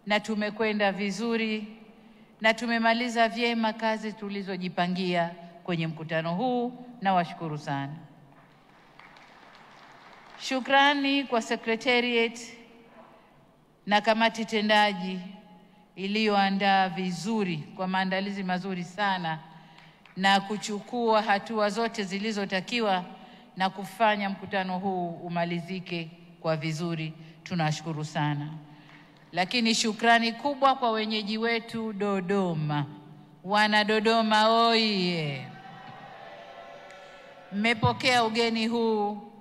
na tumekwenda vizuri na tumemaliza vyema kazi tulizojipangia kwenye mkutano huu, na washukuru sana. Shukrani kwa Secretariat na kamati tendaji iliyoandaa vizuri kwa maandalizi mazuri sana na kuchukua hatua zote zilizotakiwa na kufanya mkutano huu umalizike kwa vizuri. Tunashukuru sana. Lakini shukrani kubwa kwa wenyeji wetu Dodoma. Wana Dodoma oye! Mmepokea ugeni huu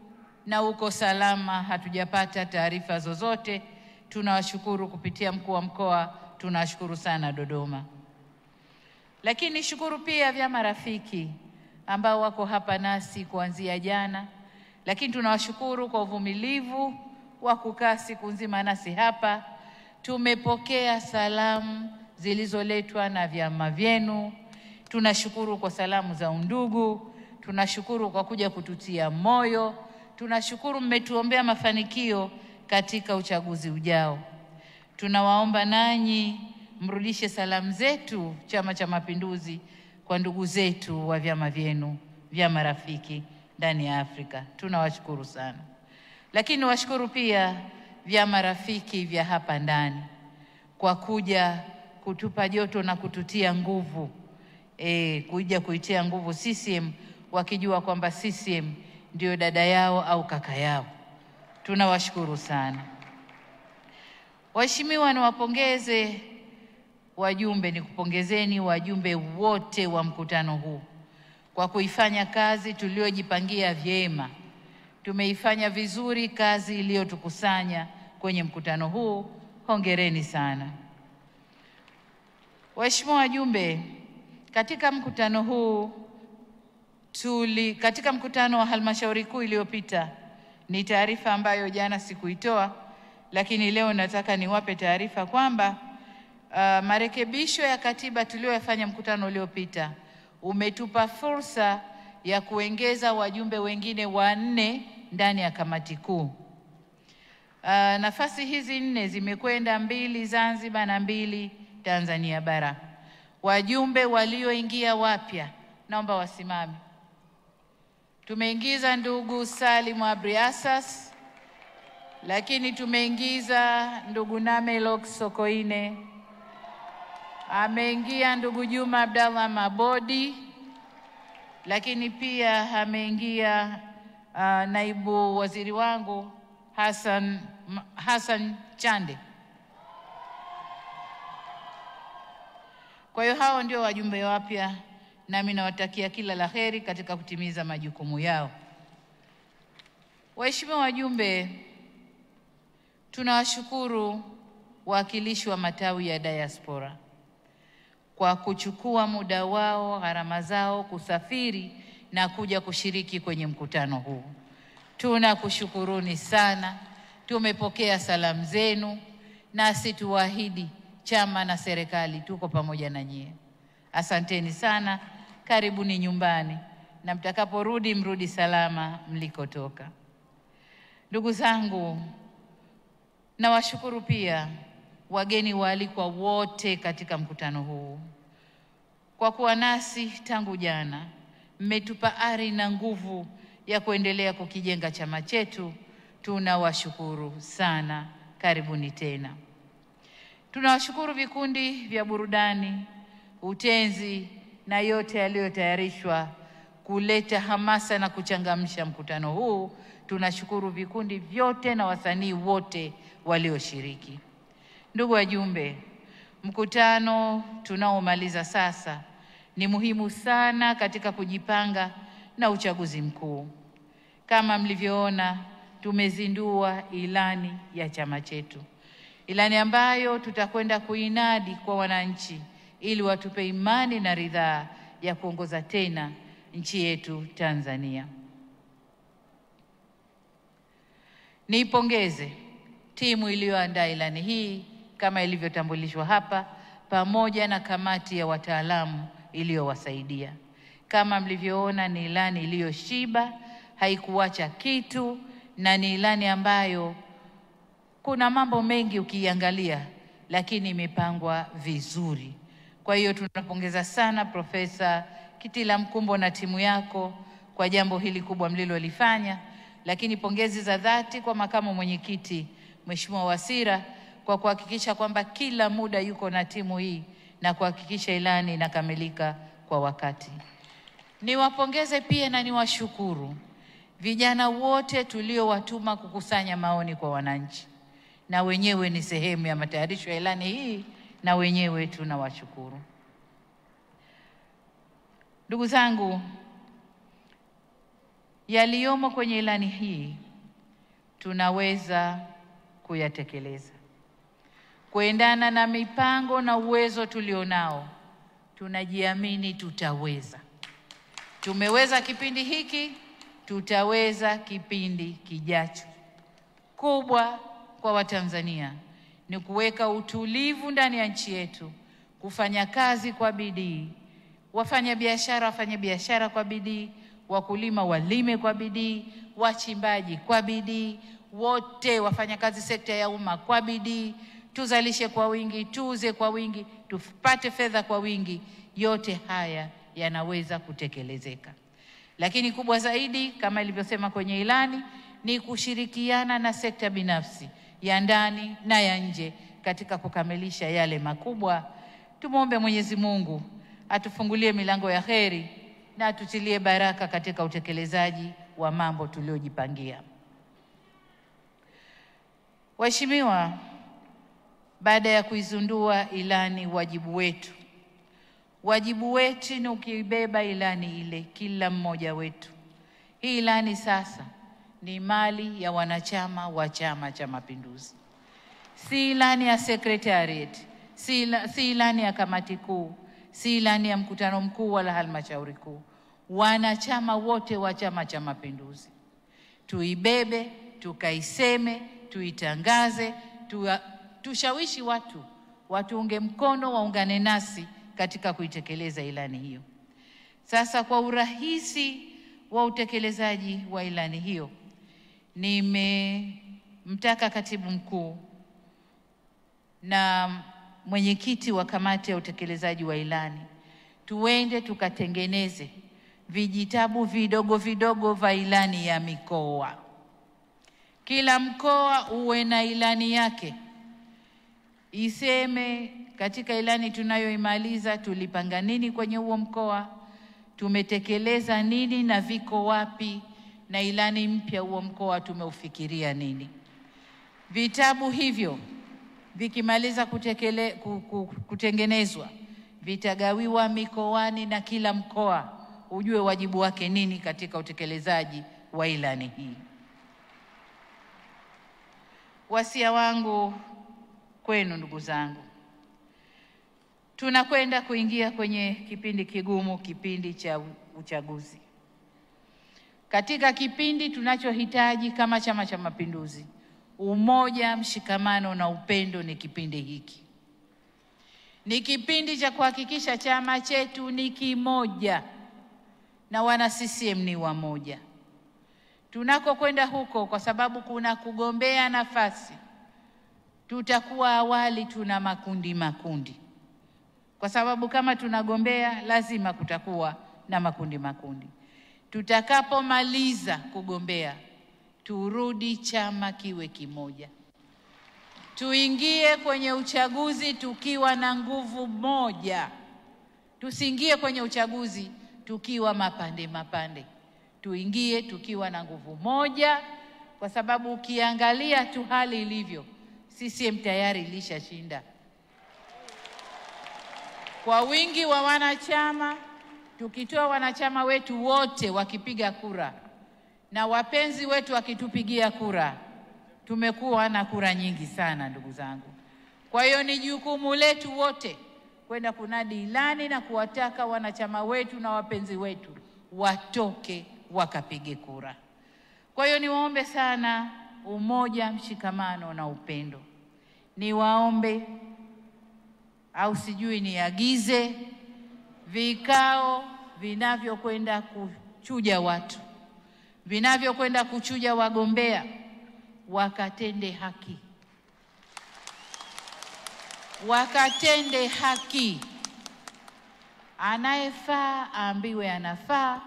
na uko salama, hatujapata taarifa zozote. Tunawashukuru kupitia mkuu wa mkoa, tunashukuru sana Dodoma. Lakini shukuru pia vyama rafiki ambao wako hapa nasi kuanzia jana, lakini tunawashukuru kwa uvumilivu wa kukaa siku nzima nasi hapa. Tumepokea salamu zilizoletwa na vyama vyenu. Tunashukuru kwa salamu za undugu, tunashukuru kwa kuja kututia moyo, tunashukuru mmetuombea mafanikio katika uchaguzi ujao. Tunawaomba nanyi mrudishe salamu zetu Chama cha Mapinduzi kwa ndugu zetu wa vyama vyenu, vyama rafiki ndani ya Afrika. Tunawashukuru sana. Lakini washukuru pia vyama rafiki vya hapa ndani kwa kuja kutupa joto na kututia nguvu, kuja kuitia nguvu CCM, wakijua kwamba CCM ndio dada yao au kaka yao. Tunawashukuru sana. Waheshimiwa, niwapongeze wajumbe, nikupongezeni wajumbe wote wa mkutano huu kwa kuifanya kazi tuliyojipangia vyema. Tumeifanya vizuri kazi iliyotukusanya kwenye mkutano huu. Hongereni sana. Waheshimiwa wajumbe, katika mkutano huu katika mkutano wa halmashauri kuu iliyopita, ni taarifa ambayo jana sikuitoa, lakini leo nataka niwape taarifa kwamba marekebisho ya katiba tuliyoyafanya mkutano uliopita umetupa fursa ya kuongeza wajumbe wengine 4 ndani ya kamati kuu. Nafasi hizi 4 zimekwenda 2 Zanzibar na 2 Tanzania bara. Wajumbe walioingia wapya naomba wasimame. Tumeingiza ndugu Salim Abriasas, lakini tumeingiza ndugu Namelok Sokoine, ameingia ndugu Juma Abdallah Mabodi, lakini pia ameingia naibu waziri wangu Hassan Chande. Kwa hiyo hao ndio wajumbe wapya, nami nawatakia kila la heri katika kutimiza majukumu yao. Waheshimiwa wajumbe, tunawashukuru wawakilishi wa matawi ya diaspora kwa kuchukua muda wao, gharama zao, kusafiri na kuja kushiriki kwenye mkutano huu. Tunakushukuruni sana. Tumepokea salamu zenu, nasi tuwaahidi chama na serikali tuko pamoja na nyie. Asanteni sana, karibuni nyumbani, na mtakaporudi mrudi salama mlikotoka. Ndugu zangu, nawashukuru pia wageni waalikwa wote katika mkutano huu kwa kuwa nasi tangu jana. Mmetupa ari na nguvu ya kuendelea kukijenga chama chetu. Tunawashukuru sana, karibuni tena. Tunawashukuru vikundi vya burudani, utenzi na yote yaliyotayarishwa kuleta hamasa na kuchangamsha mkutano huu. Tunashukuru vikundi vyote na wasanii wote walioshiriki. Ndugu wajumbe, mkutano tunaomaliza sasa ni muhimu sana katika kujipanga na uchaguzi mkuu. Kama mlivyoona, tumezindua ilani ya chama chetu, ilani ambayo tutakwenda kuinadi kwa wananchi ili watupe imani na ridhaa ya kuongoza tena nchi yetu Tanzania. Niipongeze timu iliyoandaa ilani hii kama ilivyotambulishwa hapa, pamoja na kamati ya wataalamu iliyowasaidia. Kama mlivyoona, ni ilani iliyoshiba, haikuacha kitu, na ni ilani ambayo kuna mambo mengi ukiangalia lakini imepangwa vizuri. Kwa hiyo tunapongeza sana Profesa Kitila Mkumbo na timu yako kwa jambo hili kubwa mlilolifanya, lakini pongezi za dhati kwa makamu mwenyekiti Mheshimiwa Wasira kwa kuhakikisha kwamba kila muda yuko na timu hii na kuhakikisha ilani inakamilika kwa wakati. Niwapongeze pia na niwashukuru vijana wote tuliowatuma kukusanya maoni kwa wananchi, na wenyewe ni sehemu ya matayarisho ya ilani hii, na wenyewe tunawashukuru. Ndugu zangu, yaliyomo kwenye ilani hii tunaweza kuyatekeleza kuendana na mipango na uwezo tulionao. Tunajiamini tutaweza. Tumeweza kipindi hiki, tutaweza kipindi kijacho. Kubwa kwa Watanzania ni kuweka utulivu ndani ya nchi yetu, kufanya kazi kwa bidii, wafanya biashara wafanye biashara kwa bidii, wakulima walime kwa bidii, wachimbaji kwa bidii, wote wafanyakazi sekta ya umma kwa bidii, tuzalishe kwa wingi, tuuze kwa wingi, tupate fedha kwa wingi. Yote haya yanaweza kutekelezeka. Lakini kubwa zaidi, kama ilivyosema kwenye ilani, ni kushirikiana na sekta binafsi ya ndani na ya nje katika kukamilisha yale makubwa. Tumuombe Mwenyezi Mungu atufungulie milango ya kheri na atutilie baraka katika utekelezaji wa mambo tuliojipangia. Waheshimiwa, baada ya kuizundua ilani, wajibu wetu ni ukibeba ilani ile, kila mmoja wetu. Hii ilani sasa ni mali ya wanachama wa Chama cha Mapinduzi, si ilani ya secretariat, si ilani ya kamati kuu, si ilani ya mkutano mkuu wala halmashauri kuu. Wanachama wote wa Chama cha Mapinduzi tuibebe, tukaiseme, tuitangaze, tushawishi watu watuunge mkono, waungane nasi katika kuitekeleza ilani hiyo. Sasa kwa urahisi wa utekelezaji wa ilani hiyo, nimemtaka katibu mkuu na mwenyekiti wa kamati ya utekelezaji wa ilani tuende tukatengeneze vijitabu vidogo vidogo vya ilani ya mikoa. Kila mkoa uwe na ilani yake, iseme katika ilani tunayoimaliza tulipanga nini kwenye huo mkoa, tumetekeleza nini na viko wapi, na ilani mpya huo mkoa tumeufikiria nini. Vitabu hivyo vikimaliza kutengenezwa vitagawiwa mikoani na kila mkoa ujue wajibu wake nini katika utekelezaji wa ilani hii. Wasia wangu kwenu ndugu zangu, tunakwenda kuingia kwenye kipindi kigumu, kipindi cha uchaguzi. Katika kipindi tunachohitaji kama Chama cha Mapinduzi umoja, mshikamano na upendo ni kipindi hiki. Ni kipindi cha kuhakikisha chama chetu ni kimoja na wana CCM ni wamoja. Tunakokwenda huko, kwa sababu kuna kugombea nafasi, tutakuwa awali tuna makundi makundi, kwa sababu kama tunagombea lazima kutakuwa na makundi makundi. Tutakapomaliza kugombea turudi chama kiwe kimoja, tuingie kwenye uchaguzi tukiwa na nguvu moja. Tusiingie kwenye uchaguzi tukiwa mapande mapande, tuingie tukiwa na nguvu moja, kwa sababu ukiangalia tu hali ilivyo, CCM tayari ilishashinda kwa wingi wa wanachama. Tukitoa wanachama wetu wote wakipiga kura na wapenzi wetu wakitupigia kura, tumekuwa na kura nyingi sana ndugu zangu. Kwa hiyo ni jukumu letu wote kwenda kunadi ilani na kuwataka wanachama wetu na wapenzi wetu watoke wakapige kura. Kwa hiyo niwaombe sana umoja, mshikamano na upendo. Niwaombe au sijui niagize vikao vinavyokwenda kuchuja watu, vinavyokwenda kuchuja wagombea, wakatende haki. Wakatende haki. Anayefaa aambiwe anafaa,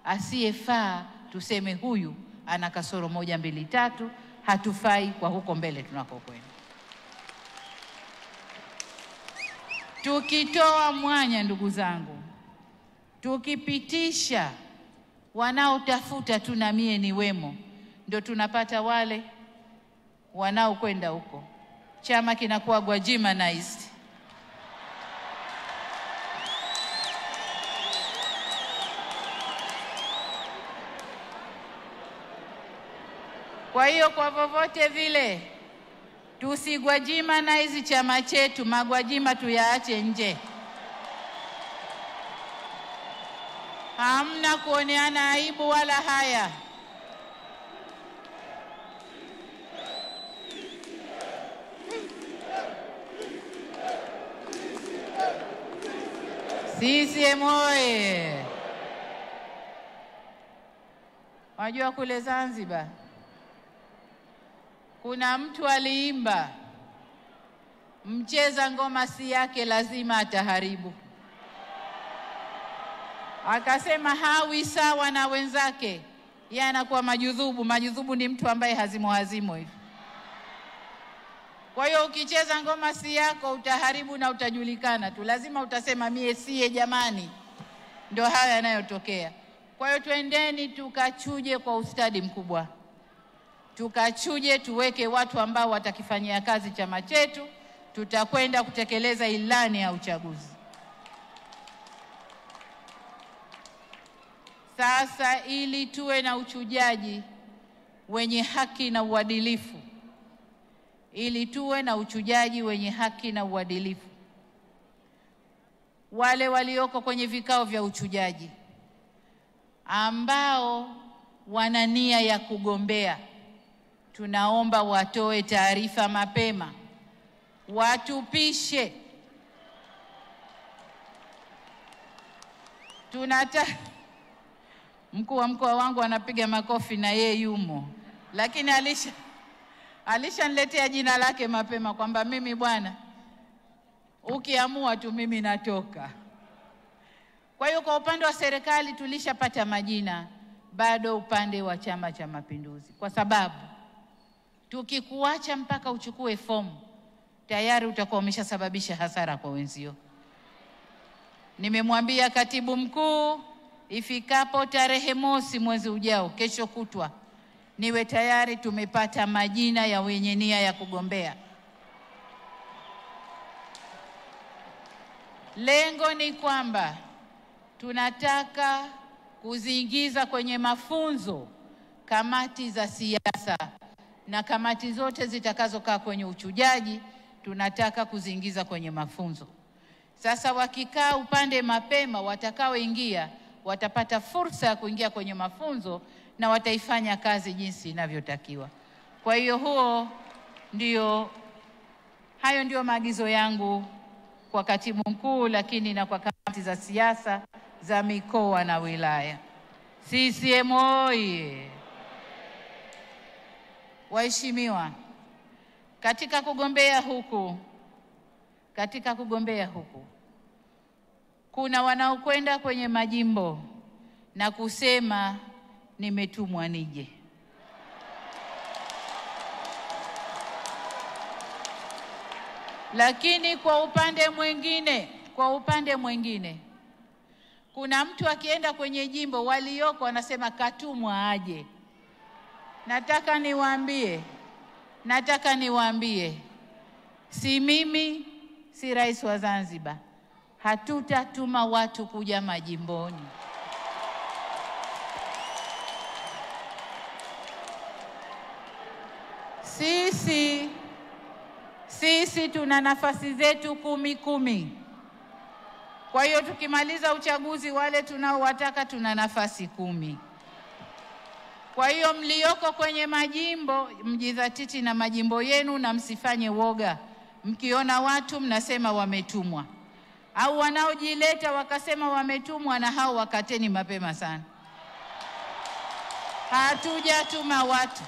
asiyefaa tuseme huyu ana kasoro 1, 2, 3, hatufai kwa huko mbele tunakokwenda. Tukitoa mwanya, ndugu zangu, tukipitisha wanaotafuta tu na mie ni wemo, ndio tunapata wale wanaokwenda huko. Chama kinakuwa Gwajimanized. Kwa hiyo kwa vovote vile tusigwajimanize chama chetu, magwajima tuyaache nje. Hamna kuoneana aibu wala haya. CCM oye! Wajua kule Zanzibar kuna mtu aliimba, mcheza ngoma si yake lazima ataharibu. Akasema hawi sawa na wenzake, yeye anakuwa majudhubu. Majudhubu ni mtu ambaye hazimo hazimo hivi. Kwa hiyo ukicheza ngoma si yako utaharibu na utajulikana tu, lazima utasema mie siye jamani. Ndio haya yanayotokea. Kwa hiyo twendeni tukachuje kwa ustadi mkubwa, tukachuje, tuweke watu ambao watakifanyia kazi chama chetu. Tutakwenda kutekeleza ilani ya uchaguzi. Sasa ili tuwe na uchujaji wenye haki na uadilifu, ili tuwe na uchujaji wenye haki na uadilifu, wale walioko kwenye vikao vya uchujaji ambao wana nia ya kugombea, tunaomba watoe taarifa mapema, watupishe. Tunataka mkuu wa mkoa wangu anapiga makofi na yeye yumo, lakini alishaniletea jina lake mapema kwamba mimi bwana, ukiamua tu mimi natoka. Kwa hiyo kwa upande wa serikali tulishapata majina, bado upande wa Chama cha Mapinduzi, kwa sababu tukikuacha mpaka uchukue fomu tayari utakuwa umeshasababisha hasara kwa wenzio. Nimemwambia katibu mkuu ifikapo tarehe 1 mwezi ujao, kesho kutwa, niwe tayari tumepata majina ya wenye nia ya kugombea. Lengo ni kwamba tunataka kuziingiza kwenye mafunzo kamati za siasa na kamati zote zitakazokaa kwenye uchujaji, tunataka kuziingiza kwenye mafunzo. Sasa wakikaa upande mapema, watakaoingia watapata fursa ya kuingia kwenye mafunzo na wataifanya kazi jinsi inavyotakiwa. Kwa hiyo hayo ndio maagizo yangu kwa katibu mkuu, lakini na kwa kamati za siasa za mikoa na wilaya. CCM oye! Waheshimiwa, katika kugombea huku kuna wanaokwenda kwenye majimbo na kusema nimetumwa nije. Lakini kwa upande mwingine kuna mtu akienda kwenye jimbo walioko wanasema katumwa aje. Nataka niwaambie, si mimi, si rais wa Zanzibar, hatutatuma watu kuja majimboni. Sisi tuna nafasi zetu 10-10. Kwa hiyo tukimaliza uchaguzi wale tunaowataka tuna nafasi 10. Kwa hiyo mlioko kwenye majimbo mjidhatiti na majimbo yenu na msifanye woga. Mkiona watu mnasema wametumwa, au wanaojileta wakasema wametumwa, na hao wakateni mapema sana. Hatujatuma watu.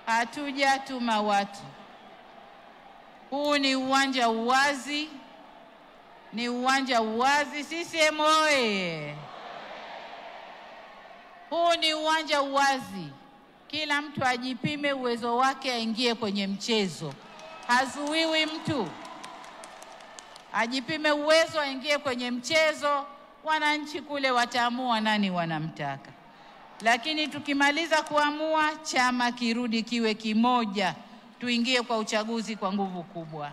Hatujatuma watu. Huu ni uwanja uwazi, ni uwanja uwazi. CCM oye! Huu ni uwanja uwazi, kila mtu ajipime uwezo wake, aingie kwenye mchezo. Hazuiwi mtu, ajipime uwezo, aingie kwenye mchezo. Wananchi kule wataamua nani wanamtaka. Lakini tukimaliza kuamua, chama kirudi kiwe kimoja, tuingie kwa uchaguzi kwa nguvu kubwa.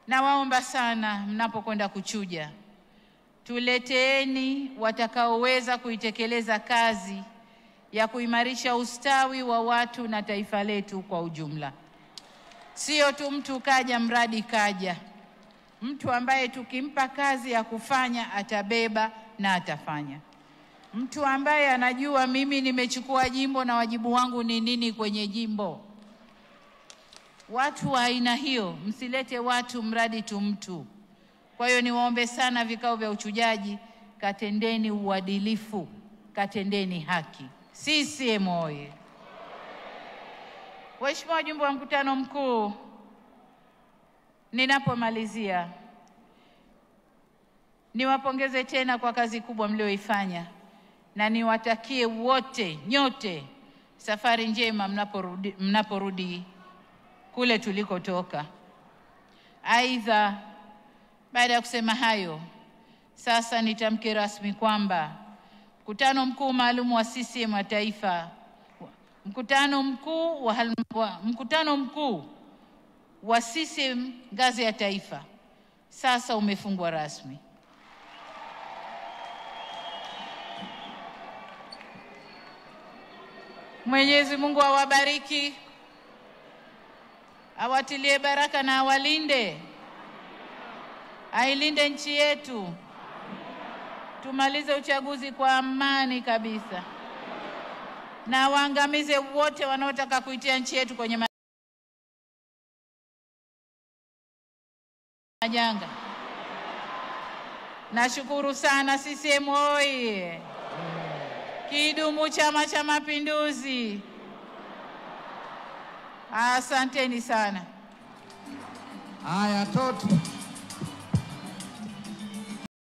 Nawaomba sana, mnapokwenda kuchuja, tuleteeni watakaoweza kuitekeleza kazi ya kuimarisha ustawi wa watu na taifa letu kwa ujumla. Sio tu mtu kaja mradi kaja. Mtu ambaye tukimpa kazi ya kufanya atabeba na atafanya. Mtu ambaye anajua mimi nimechukua jimbo na wajibu wangu ni nini kwenye jimbo. Watu wa aina hiyo, msilete watu mradi tu mtu. Kwa hiyo niwaombe sana, vikao vya uchujaji, katendeni uadilifu, katendeni haki. CCM oye! Waheshimiwa wajumbe wa mkutano mkuu, ninapomalizia niwapongeze tena kwa kazi kubwa mlioifanya, na niwatakie wote nyote safari njema mnaporudi kule tulikotoka. Aidha, baada ya kusema hayo, sasa nitamke rasmi kwamba mkutano mkuu maalum wa CCM wa taifa, mkutano mkuu wa CCM ngazi ya taifa sasa umefungwa rasmi. Mwenyezi Mungu awabariki, awatilie baraka na awalinde, ailinde nchi yetu. Tumalize uchaguzi kwa amani kabisa, na waangamize wote wanaotaka kuitia nchi yetu kwenye majanga. Nashukuru sana. CCM oye! Kidumu Chama cha Mapinduzi! Asanteni sana. Haya, toto.